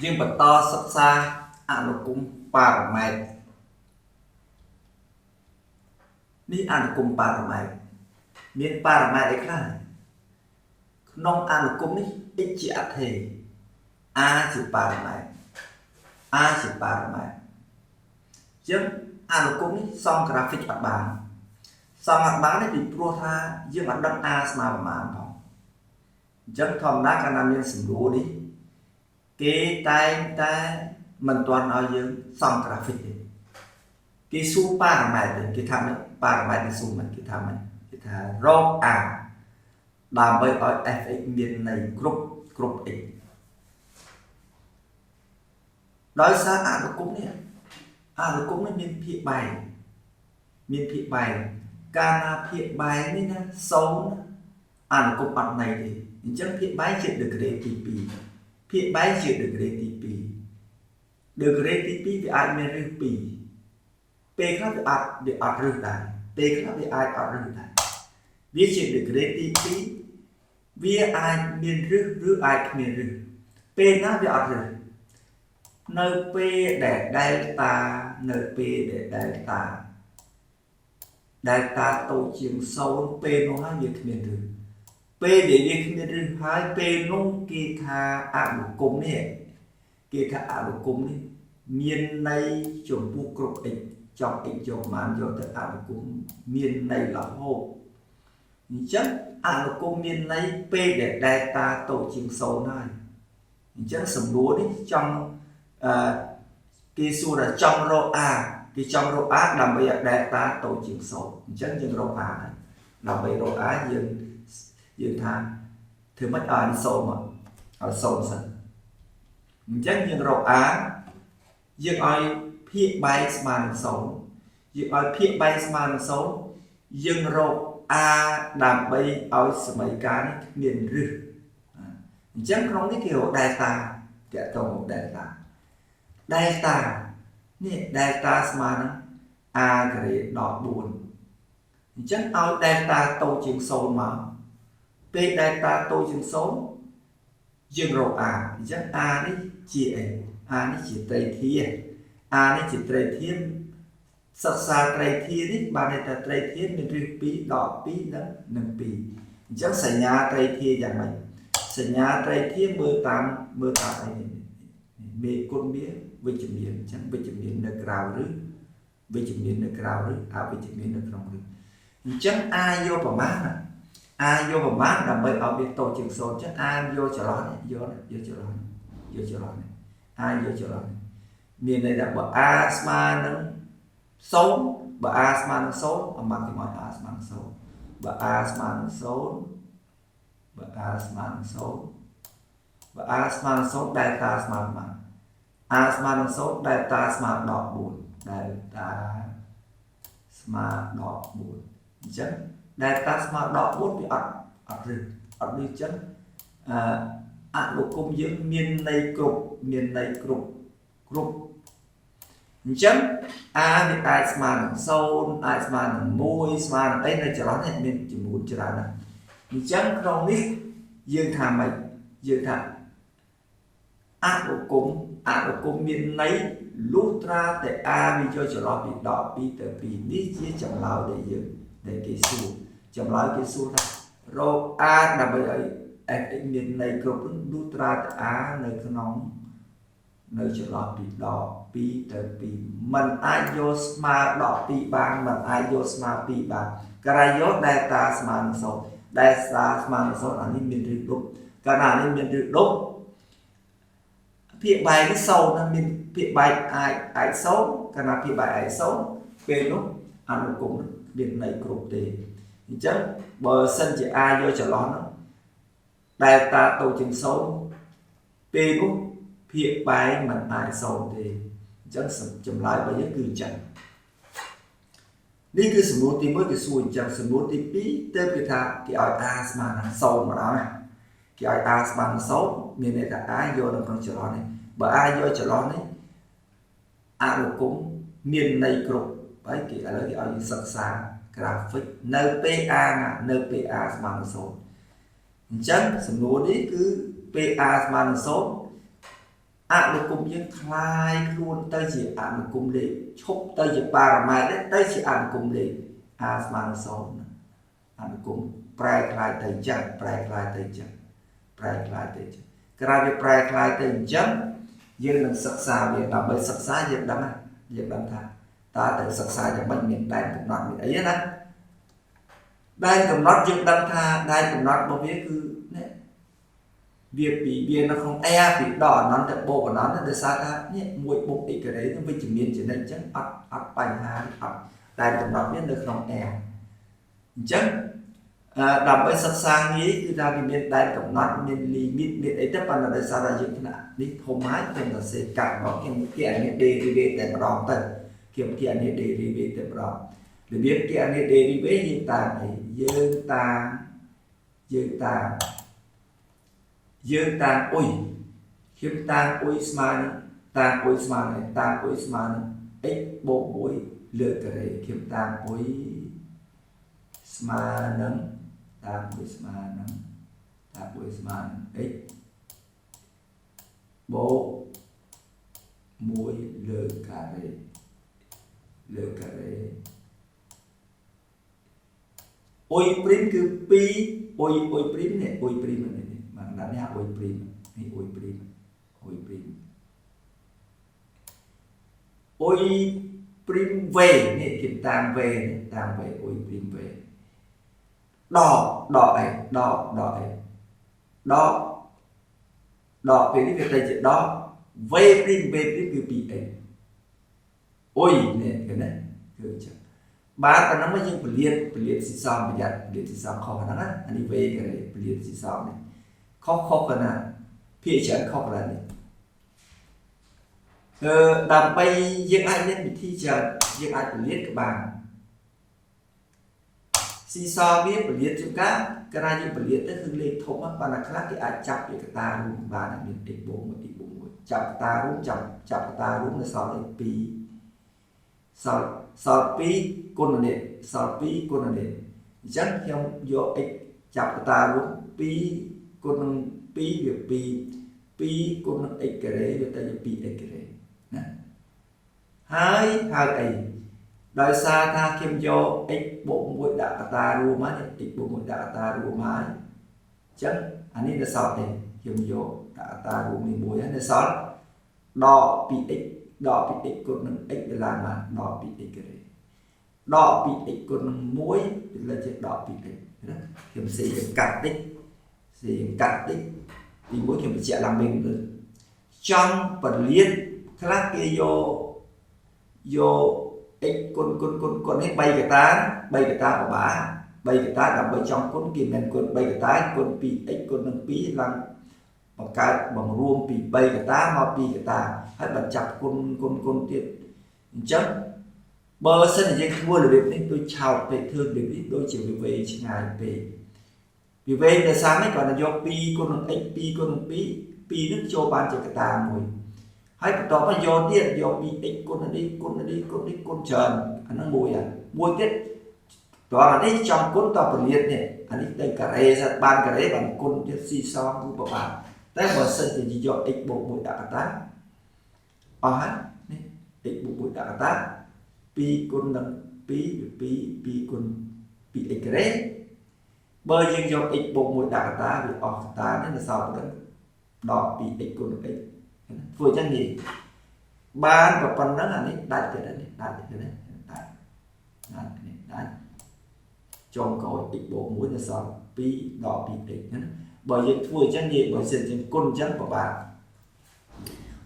យើងបន្តសិក្សាអនុគមន៍ប៉ារ៉ាម៉ែត្រនេះអនុគមន៍ប៉ារ៉ាម៉ែត្រមានប៉ារ៉ាម៉ែត្រអីខ្លះក្នុងអនុគមន៍នេះ x ជាអថេ a ជាប៉ារ៉ាម៉ែត្រ a ជាប៉ារ៉ាម៉ែត្រអញ្ចឹងអនុគមន៍នេះសង់ក្រាហ្វិកអត់បានសង់អត់បានទេពីព្រោះថាយើងអត់ដឹង a ស្មើប្រមាណផងអញ្ចឹងធម្មតាកាលណាមានសំណួរនេះគេតែងតែមិនទាន់ឲ្យយើងសង់ក្រាហ្វិកទេគេសួរប៉ារ៉ាម៉ែត្រទេគេថាម៉េចប៉ារ៉ាម៉ែត្រនេះសួរមិនគេថាម៉េចគេថារក a ដើម្បីឲ្យ fx មានន័យគ្រប់គ្រប់ x ដោយសារអនុគមន៍នេះអនុគមន៍នេះមានភាគបែងមានភាគបែងកាលណាភាគបែងនេះណា0អនុគមន៍អត់ន័យទេអញ្ចឹងភាគបែងជា degré ទី2ភាគបែងជា degré ទី2 degré ទី2វាអាចមានឫស2ពេលខ្លះវាអត់ឫសដែរពេលខ្លះវាអាចអត់ឫសដែរវាជា degré ទី2វាអាចមានឫសឬអាចគ្មានឫសពេលណាវាអត់ឫសនៅពេលដែល delta នៅពេលដែល delta delta តូចជាង0ពេលនោះហើយវាគ្មានឫសពេលដែលវាគ្មានឫសហើយពេលនោះគេថាអនុគមន៍នេះគេថាអនុគមន៍នេះមានន័យចំពោះគ្រប់ x ចង់ x យកប៉ុន្មានយកទៅអនុគមន៍មានន័យរហូតអញ្ចឹងអនុគមន៍មានន័យពេលដែល delta តូចជាង0ហើយអញ្ចឹងសំណួរនេះចង់អឺគេសួរថាចង់រក a គេចង់រក a ដើម្បីឲ្យ delta តូចជាង0អញ្ចឹងយើងរក a ហើយដើម្បីរក a យើងយើងថាធ្វើម៉េចឲ្យនេះ0មកឲ្យ0សិនអញ្ចឹងយើងរក a យើងឲ្យភាគបែងស្មើនឹង0យើងឲ្យភាគបែងស្មើនឹង0យើងរក a ដើម្បីឲ្យសមីការនេះគ្មានឫសអញ្ចឹងក្នុងនេះគេរក delta តកតងមក delta delta នេះ delta ស្មើនឹង a ការ៉េដក4អញ្ចឹងឲ្យ delta តូចជាង0មកពេល delta តូចជាង0យើងរក a អញ្ចឹង a នេះជាអី a នេះជាត្រីធា a នេះជាត្រីធាសិក្សាត្រីធានេះបានន័យថាត្រីធាមានឫស2ដក2និងនិង2អញ្ចឹងសញ្ញាត្រីធាយ៉ាងម៉េចសញ្ញាត្រីធាមើលតាមមើលតាមអីនេះមេគុណវាវិជ្ជមានអញ្ចឹងវិជ្ជមាននៅក្រៅឬវិជ្ជមាននៅក្រៅឬអវិជ្ជមាននៅក្នុងឬអញ្ចឹង a យកប្រមាណ a យកប្រមាណដើម្បីឲ្យវាតូចជាង0អញ្ចឹង a យកចន្លោះនេះយកយកចន្លោះនេះយកចន្លោះនេះ a យកចន្លោះនេះមានន័យថាបើ a ស្មើនឹង0បើ a ស្មើនឹង0អាម៉ាក់គេមក a ស្មើនឹង0បើ a ស្មើនឹង0បើ a ស្មើនឹង0បើ a ស្មើនឹង0 delta ស្មើប៉ុន្មាន a ស្មើនឹង0 delta ស្មើដក4 delta ស្មើដក4អញ្ចឹង delta ស្មើដក4វាអត់អត់ឬអត់ដូចអញ្ចឹងអឺអនុគមន៍យើងមានន័យគ្រប់មានន័យគ្រប់គ្រប់អញ្ចឹង a វាអាចស្មើនឹង0អាចស្មើនឹង1ស្មើនឹងអីនៅចន្លោះនេះមានចំនួនច្រើនណាស់អញ្ចឹងក្នុងនេះយើងថាម៉េចយើងថាអនុគមន៍អនុគមន៍មានន័យលុះត្រាតែ a វាយកចន្លោះពីដក2ទៅ2នេះជាចម្លើយដែលយើងដែលគេសួរចម្លើយគេសួរថារក a ដើម្បីឲ្យ fx មានន័យគ្រប់លុះត្រាតែ a នៅក្នុងនៅចន្លោះពីដក2ទៅ2มันអាចយកស្មើដក2បានมันអាចយកស្មើ2បានក្រៃយក delta ស្មើនឹង0 delta ស្មើនឹង0អានេះមានឫសដប់កាលណានេះមានឫសដប់ភាគបែងនេះ0ណាមានភាគបែងអាចអាច0កាលណាភាគបែងអាច0ពេលនោះអនុគមន៍មានន័យគ្រប់ទេអញ្ចឹងបើសិនជា a យកចន្លោះហ្នឹង delta តូចជាង0ពេលនោះភាគបែងមិនអាច0ទេអញ្ចឹងចម្លើយរបស់យើងគឺអញ្ចឹងនេះគឺសំណួរទី1គេសួរអញ្ចឹងសំណួរទី2ទៅគេថាគេឲ្យ a ស្មើនឹង0មកដល់ណាគេឲ្យ a ស្មើនឹង0មានន័យថា a យកនៅក្នុងចន្លោះនេះបើ a យកចន្លោះនេះអនុគមន៍មានន័យគ្រប់ហើយគេឥឡូវគេឲ្យយើងសិក្សា graphic នៅពេល a ណានៅពេល a ស្មើនឹង0អញ្ចឹងសំណួរនេះគឺពេល a ស្មើនឹង0 អនុគមយើងคล้ายខ្លួនទៅជាអនុគមលេខឈប់ទៅជាប៉ារ៉ាម៉ែត្រទៅជាអនុគមលេខ a ស្មើនឹង0អនុគមប្រែក្លាយទៅអញ្ចឹងប្រែក្លាយទៅអញ្ចឹងប្រែក្លាយទៅអញ្ចឹងក្រោយវាប្រែក្លាយទៅអញ្ចឹងយើងនឹងសិក្សាវាដើម្បីសិក្សាយើងដឹងយើងដឹងថាតើត្រូវសិក្សាយ៉ាងម៉េចមានដែនកំណត់មានអីណាដែនកំណត់យើងដឹងថាដែនកំណត់របស់វាគឺនេះវាពីវានៅក្នុង R ពីដកអនន្តទៅបូកអនន្តដោយសារថានេះ1បូក x ការ៉េនឹងវិជ្ជមានចំណិចអញ្ចឹងអត់អត់បញ្ហាអត់ដែនកំណត់វានៅក្នុង R អញ្ចឹងដើម្បីសិក្សាងាយគឺថាវាមានដែនកំណត់មាន limit មានអីទៅប៉ុន្តែដោយសារតែយើងថ្នាក់នេះធំហើយខ្ញុំសរសេរកាត់មកខ្ញុំគណនា derivative តែម្ដងទៅខ្ញុំគណនា derivative តែម្ដងរបៀបគណនា derivative យើងតាមអីយើងតាមយើងតាមយើងតាមអ៊ុយខ្ញុំតាមអ៊ុយស្មើនឹងតាមអ៊ុយស្មើនឹងតាមអ៊ុយស្មើនឹង x បូក1លើការ៉េខ្ញុំតាមអ៊ុយស្មើនឹងតាមអ៊ុយស្មើនឹងតាមអ៊ុយស្មើនឹង x បូក1លើការ៉េលើការ៉េអ៊ុយ prime គឺ2អ៊ុយអ៊ុយ prime នេះអ៊ុយ prime នេះមកកណ្ដាលនេះអ៊ុយ prime នេះអ៊ុយ prime អ៊ុយ prime អ៊ុយ prime v នេះគេតាម v នេះតាម v អ៊ុយ prime v ដកដកអីដកដកអីដកដកពេលនេះវាទៅជាដក v prime v prime គឺ 2x អ៊ុយនេះឃើញទេគឺអញ្ចឹងបាទប៉ុណ្ណឹងមកយើងពលាតពលាតស៊ីសំប្រយ័ត្នពលាតស៊ីសំខុសហ្នឹងណាអានេះ v ការ៉េពលាតស៊ីសំនេះខុសខុសកណាភាគច្រើនខុសកន្លែងនេះអឺដើម្បីយើងអាចមានវិធីច្រើនយើងអាចពលាតក៏បានស៊ីសវាពលាតជួនកាលកាលណាយើងពលាតទៅគឺលេខធំប៉ុន្តែខ្លះគេអាចចាប់ជាកតារួមបានមាន x បូក1 x បូក1ចាប់កតារួមចាប់ចាប់កតារួមនៅសល់លេខ2សល់សល់2គុណនេះសល់2គុណនេះអញ្ចឹងខ្ញុំយក x ចាប់កតារួម2គុណនឹង2វា2 2គុណនឹង x ការ៉េវាទៅជា 2x ការ៉េណាហើយហៅអីដោយសារថាខ្ញុំយក x បូក1ដាក់កតារួមហើយ x បូក1ដាក់កតារួមហើយអញ្ចឹងអានេះនៅសល់អីខ្ញុំយកដាក់កតារួមនេះមួយហើយនៅសល់ដក 2x ដក 2x គុណនឹង x វាឡើងមកដក 2x ការ៉េដក 2x គុណនឹង1វាលើជាដក 2x ណាខ្ញុំសេយើងកាត់តិចសេយើងកាត់តិចទីមួយខ្ញុំបញ្ជាក់ឡើងវិញចង់ពលាតខ្លះគេយកយក x គុណគុណគុណគុណនេះ3កតា3កតាពិបាក3កតាដើម្បីចង់គុណគេមិនគុណ3កតាគុណ 2x គុណនឹង2ឡើងបង្កើតបង្រួមពី3កតាមក2កតាហើយបញ្ចាប់គុណគុណគុណទៀតអញ្ចឹងបើសិនជាយើងធ្វើរបៀបនេះដូចឆោតពេកធ្វើរបៀបនេះដូចជាវិវេឆ្ងាយពេកវិវេដោយសារនេះគាត់យក2គុណនឹង x 2គុណនឹង2 2នឹងចូលបានជាកតាមួយហើយបន្ទាប់មកយកទៀតយក 2x គុណនេះគុណនេះគុណនេះគុណច្រើនអាហ្នឹងមួយហើយមួយទៀតតោះអានេះចង់គុណតពលាតនេះអានេះទៅការ៉េសិតបានការ៉េបានគុណទៀតស៊ីសងគឺពិបាកតែបើសិនជាយក x បូក1ដាក់កតាអស់ហើយនេះ x បូក1ដាក់កតា2គុណនឹង2វា2 2គុណ 2x ការ៉េបើយើងយក x បូក1ដាក់កតាវាអស់កតានេះនៅសល់ប៉ុណ្ណឹងដក 2x គុណនឹង x ធ្វើអញ្ចឹងងាយបានប៉ុណ្ណឹងអានេះដាច់ទៀតនេះដាច់ទៀតនេះដាច់ដាច់នេះដាច់ចុងក្រោយ x បូក1នៅសល់2ដក 2x ណាបើយើងធ្វើអញ្ចឹងងាយបើសិនជាគុណអញ្ចឹងពិបាក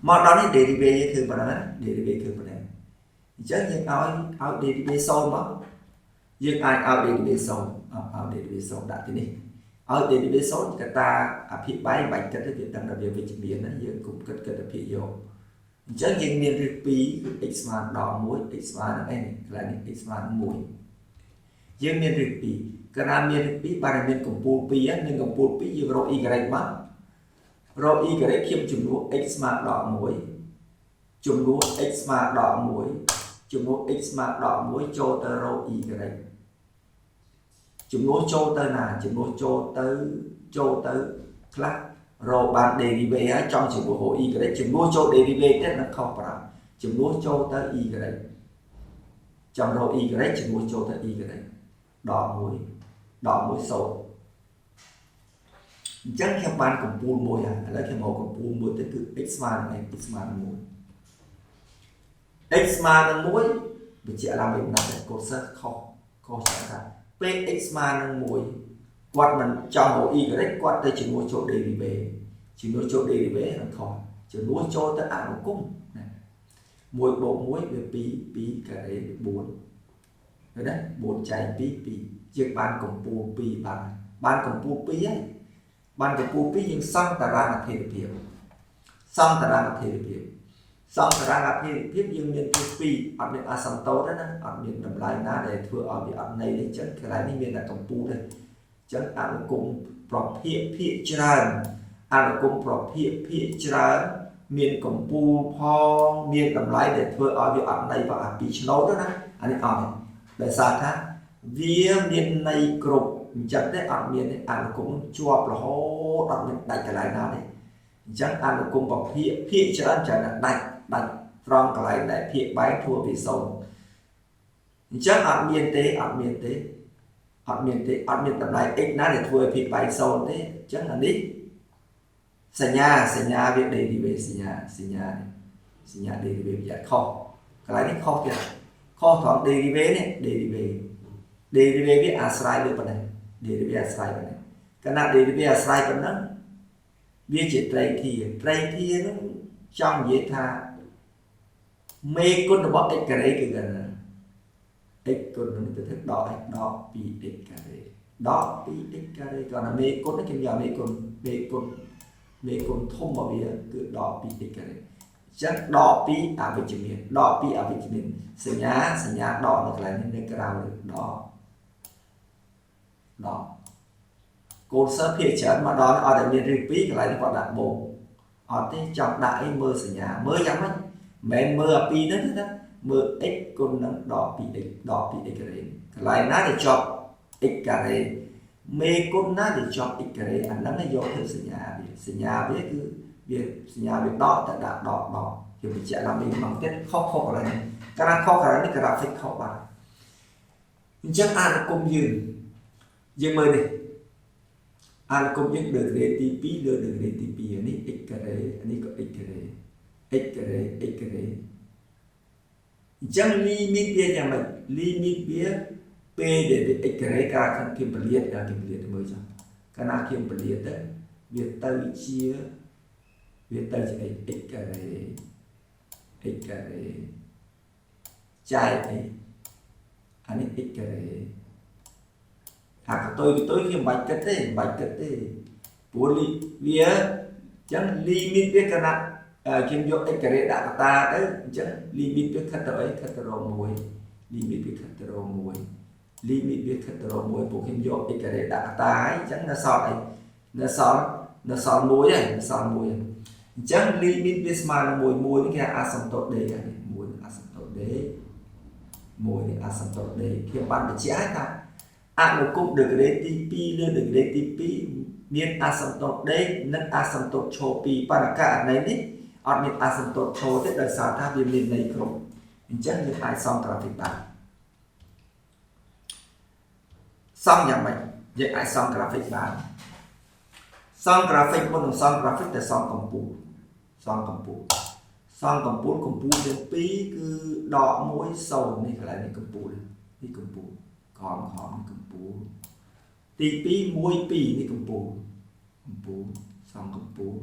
មកដល់នេះ derivative គឺប៉ុណ្ណឹងណា derivative គឺប៉ុណ្ណឹងអញ្ចឹងយើងឲ្យឲ្យ derivative 0មកយើងអាចឲ្យ derivative 0ឲ្យ derivative 0ដាក់ទីនេះឲ្យ derivative 0កតាអភិបាយបាច់គិតទេវាដឹងថាវាវិជ្ជមានណាយើងគុំគិតគិតអភិយកអញ្ចឹងយើងមានឫស2គឺ x ស្មើដល់1 x ស្មើនឹងអីនេះកន្លែងនេះ x ស្មើនឹង1យើងមានឫស2កាលណាមានឫស2បានមានកម្ពូល2ហ្នឹងមានកម្ពូល2យើងរក y មករក y ខ្ញុំជំនួស x ស្មើដល់1ជំនួស x ស្មើដល់1ជំនួស x ស្មើដល់1ចូលទៅរក y ជំនួសចូលទៅណាជំនួសចូលទៅចូលទៅខ្លះ រកបាន derivative ហើយចង់ជំនួស y ជំនួសចូល derivative ទៀតនឹងខុសប្រាំជំនួសចូលទៅ y ចង់រក y ជំនួសចូលទៅ y ដក1ដក1 0អញ្ចឹងខ្ញុំបានកម្ពូលមួយហើយឥឡូវខ្ញុំមកកម្ពូលមួយទៅគឺ x ស្មើនឹង x ស្មើនឹង1 x ស្មើនឹង1បញ្ជាក់ឡើងវិញណាស់តែកូសិស្សខុសខុសច្រើនថាពេល x ស្មើនឹង1គាត់មិនចង់រក y គាត់ទៅជំនួសចូល derivative ជំនួសចូល derivative នឹងខុសជំនួសចូលទៅអនុគមណា1បូក1វា2 2ការ៉េ4ឃើញទេ4ចែក2 2យើងបានកម្ពូល2បានកម្ពូល2ហើយបានកម្ពូល2យើងសង់តារាងអធិរភាពសង់តារាងអធិរភាពសង់តារាងអធិរភាពយើងមានទី2អត់មានអាសន្តោទេណាអត់មានតម្លៃណាដែលធ្វើឲ្យវាអត់ន័យទេអញ្ចឹងកន្លែងនេះមានតែកម្ពូលទេអញ្ចឹងអនុគមប្រភេទភាគច្រើនអនុគមប្រភេទភាគច្រើនមានកម្ពូលផងមានតម្លៃដែលធ្វើឲ្យវាអត់ន័យបើអាពីឆ្នោតណាអានេះអត់ទេដោយសារថាវាមានន័យគ្រប់អញ្ចឹងទេអត់មានអនុគមជាប់រហូតអត់មានដាច់កន្លែងណាទេអញ្ចឹងអនុគមប្រភេទភាគច្រើនច្រើនដាច់ដាច់ត្រង់កន្លែងដែលភាគបែងធ្វើពីសូន្យអញ្ចឹងអត់មានទេអត់មានទេអត់មានទេអត់មានតម្លៃ x ណាដែលធ្វើឲ្យភាគបែងសូន្យទេអញ្ចឹងអានេះសញ្ញាសញ្ញាវា derivative សញ្ញាសញ្ញាសញ្ញា derivative វាខុសកន្លែងនេះខុសទៀតខុសត្រង់ derivative នេះ derivative derivative វាអាស្រ័យលើប៉ុណ្ណេះ derivative អាស្រ័យប៉ុណ្ណេះកាលណា derivative អាស្រ័យប៉ុណ្ណឹងវាជាត្រីធាត្រីធាហ្នឹងចង់និយាយថាមេគុណរបស់ x ការ៉េគឺកណ្ណា x គុណនឹងទៅធ្វើដក x ដក 2x ការ៉េដក 2x ការ៉េគាត់ថាមេគុណនេះខ្ញុំយកមេគុណមេគុណមេគុណធំរបស់វាគឺដក 2x ការ៉េអញ្ចឹងដក2អវិជ្ជមានដក2អវិជ្ជមានសញ្ញាសញ្ញាដកនៅកន្លែងនេះនៅក្រៅដកដកកូនសិស្សភាគច្រើនមកដល់អត់តែមានឬ2កន្លែងនេះគាត់ដាក់បូកអត់ទេចង់ដាក់អីមើលសញ្ញាមើលយ៉ាងម៉េចមិនមែនមើលអា2ហ្នឹងទេណាមើល x គុណនឹងដក 2x ដក 2x ការ៉េកន្លែងណាដែលជាប់ x ការ៉េមេគុណណាដែលជាប់ x ការ៉េអាហ្នឹងយកធ្វើសញ្ញាវាសញ្ញាវាគឺវាសញ្ញាវាដកតែដាក់ដកដកខ្ញុំបញ្ជាក់ឡើងវិញម្ដងទៀតខុសខុសកន្លែងនេះកាលណាខុសកន្លែងនេះក្រាហ្វិកខុសបាត់អញ្ចឹងអនុគមយើងយើងមើលនេះអនុគមយើងដឺក្រេទី2លើដឺក្រេទី2នេះ x ការ៉េនេះក៏ x ការ៉េ x ការ៉េ x ការ៉េអញ្ចឹង limit វាយ៉ាងម៉េច limit វាពេលដែលវា x ការ៉េកាលខ្ញុំពលាតកាលខ្ញុំពលាតមើលចុះកាលណាខ្ញុំពលាតទៅវាទៅជាវាទៅជាអី x ការ៉េ x ការ៉េចែកអីអានេះ x ការ៉េអាកតុយកតុយខ្ញុំមិនបាច់គិតទេមិនបាច់គិតទេព្រោះវាអញ្ចឹង limit វាកាលណាខ្ញុំយក x ការ៉េដាក់កតាទៅអញ្ចឹង limit វាខិតទៅអីខិតទៅរក1 limit វាខិតទៅរក1 limit វាខិតទៅរក1ពួកខ្ញុំយក x ការ៉េដាក់កតាហើយអញ្ចឹងនៅសល់អីនៅសល់នៅសល់1ហើយនៅសល់1ហើយអញ្ចឹង limit វាស្មើនឹង1 1នេះគេអាសន្តោត d ហើយ1អាសន្តោត d 1នេះអាសន្តោត d ខ្ញុំបានបញ្ជាក់ហើយថាអនុគមដឺក្រេទី2លើដឺក្រេទី2មានអាសន្តោត d និងអាសន្តោតឈរ2ប៉ុន្តែករណីនេះអត់មានអាសន្តោតឈរទេដោយសារថាវាមានន័យគ្រប់អញ្ចឹងយើងអាចសង់ក្រាហ្វិកបានសង់យ៉ាងម៉េចយើងអាចសង់ក្រាហ្វិកបានសង់ក្រាហ្វិកមុននឹងសង់ក្រាហ្វិកតែសង់កម្ពូលសង់កម្ពូលសង់កម្ពូលកម្ពូលទាំងពីរគឺដក1 0នេះកន្លែងនេះកម្ពូលនេះកម្ពូលក្រហមក្រហមនេះកម្ពូលទី2 1 2នេះកម្ពូលកម្ពូលសង់កម្ពូល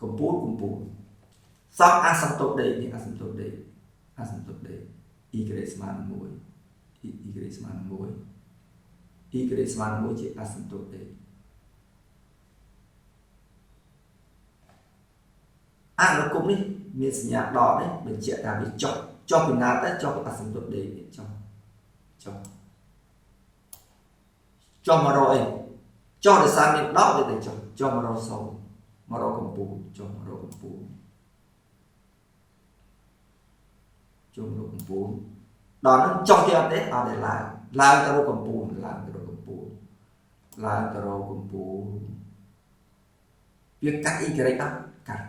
កម្ពូលកម្ពូលសង់អាសន្តោត D នេះអាសន្តោត D អាសន្តោត D y ស្មើនឹង1 y ស្មើនឹង1 y ស្មើនឹង1ជាអាសន្តោត D អនុគមនេះមានសញ្ញាដកនេះបញ្ជាក់ថាវាចុះចុះពីណាទៅចុះពីអាសន្តោត D នេះចុះចុះចុះមករកអីចុះដោយសារមានដកវាទៅចុះចុះមករក0មករកកម្ពូលចុះមករកកម្ពូលចុះមករកកម្ពូលដល់ហ្នឹងចុះទៀតអត់ទេអត់ទេឡើងឡើងទៅរកកម្ពូលឡើងទៅរកកម្ពូលឡើងទៅរកកម្ពូល វាកាត់ y អត់កាត់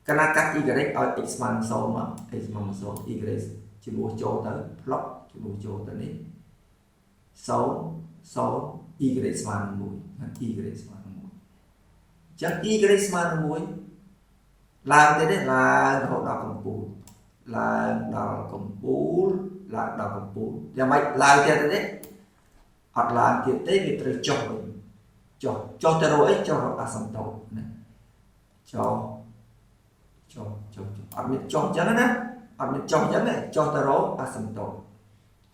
កាលណាកាត់ y ឲ្យ x ស្មើនឹង0មក x ស្មើនឹង0 y ជំនួសចូលទៅផ្លុកជំនួសចូលទៅនេះ0 0 y ស្មើនឹង1 y ស្មើនឹង1អញ្ចឹង y ស្មើនឹង1ឡើងទៅនេះឡើងរហូតដល់កំពូលឡើងដល់កំពូលឡើងដល់កំពូលយ៉ាងម៉េចឡើងទៀតទេអត់ឡើងទៀតទេវាត្រូវចុះវិញចុះចុះទៅរកអីចុះរកអាសន្តោណាចុះចុះចុះចុះអត់មានចុះអញ្ចឹងណាអត់មានចុះអញ្ចឹងទេចុះទៅរកអាសន្តោ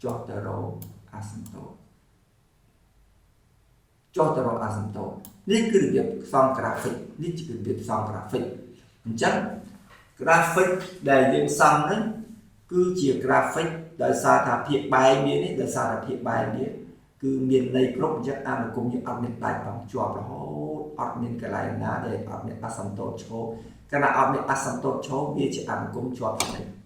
ចុះទៅរកអាសន្តោចុះទៅរកអាសន្តោនេះគឺរបៀបផ្សំក្រាហ្វិកនេះជារបៀបផ្សំក្រាហ្វិកអញ្ចឹងក្រាហ្វិកដែលយើងសង់ហ្នឹងគឺជាក្រាហ្វិកដោយសារថាភាពបែងវានេះដោយសារថាភាពបែងវាគឺមានន័យគ្រប់អញ្ចឹងអនុគមន៍យើងអត់មានដាច់ផងជាប់រហូតអត់មានកន្លែងណាដែលអត់មានអាសន្តោតឈរកាលណាអត់មានអាសន្តោតឈរវាជាអនុគមន៍ជាប់ស្និទ្ធ។